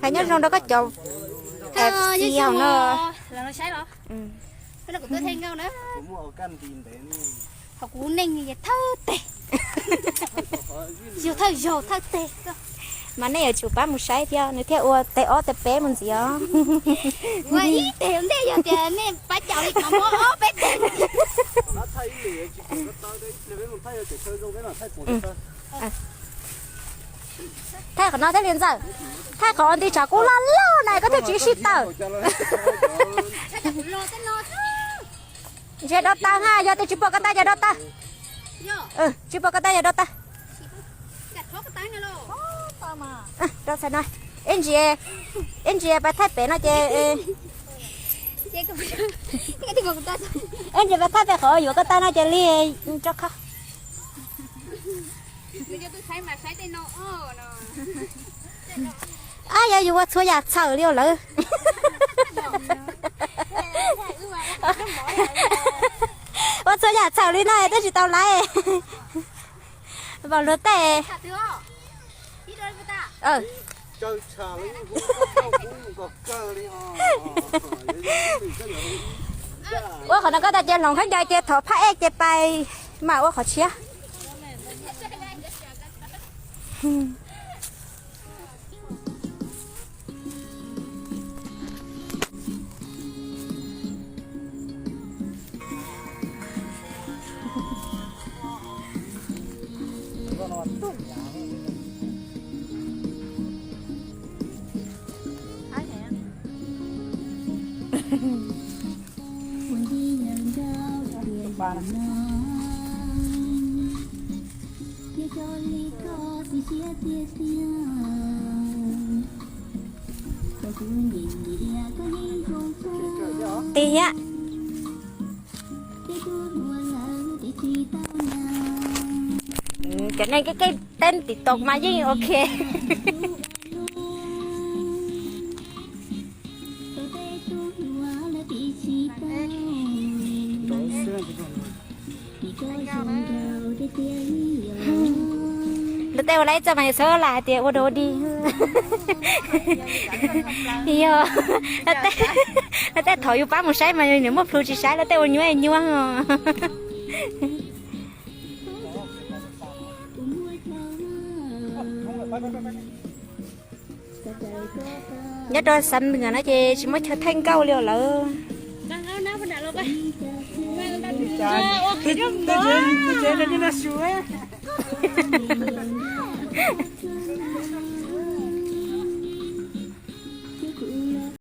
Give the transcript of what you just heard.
Hais nyob zoo rau koj cov F C hauv no. Ho kuv neej thawj teg, yog thawj zaug thawj teg. Mas nej yuav tsum pab mus saib thiab, nws thiaj ua teg ob teg peb mus ntxiv os. Ua ib teg ntej yog tias nej pab caum li qhov muab ob peb teg. Thaij qhov no thiaj li ntxawm. Thaij qhov nti tsam kub loj loj na koj thiaj tsis sib tawm. Ntshe do tag ha, yog tias tsis pom ko tag ces do tag. Tsis pom ko tag yog do tag. Ib ntsis, ib ntsis pais thaij pem no ces, ib ntsis pais thaij pem qhov yuav ko tag no ces li rau qhov. Ab, yog yus ua txhua yam txhawm li os lawm. Ua txhua yam txhawm li no twb tsis tau laiv. Npaum luag tej. Ua qhov no koj tas ces hloov khaub ncaws ces thov phaj ej ces pais mam ua qhov tshiab. Tig thiab. Cov neeg keej keej teb TikTok mas yeej ok. Luag tej ua laiv txoj mas yus txhob lam hais tias ua dog ua dig. Yog, luag tej thov yus pab mus saib mas yus niam muaj plhus tsis saib, luag tej ua nyuaj nyuaj os. Nyob rau Xam Nws no ces tsis muaj chaw thaij nkauj li os lawm.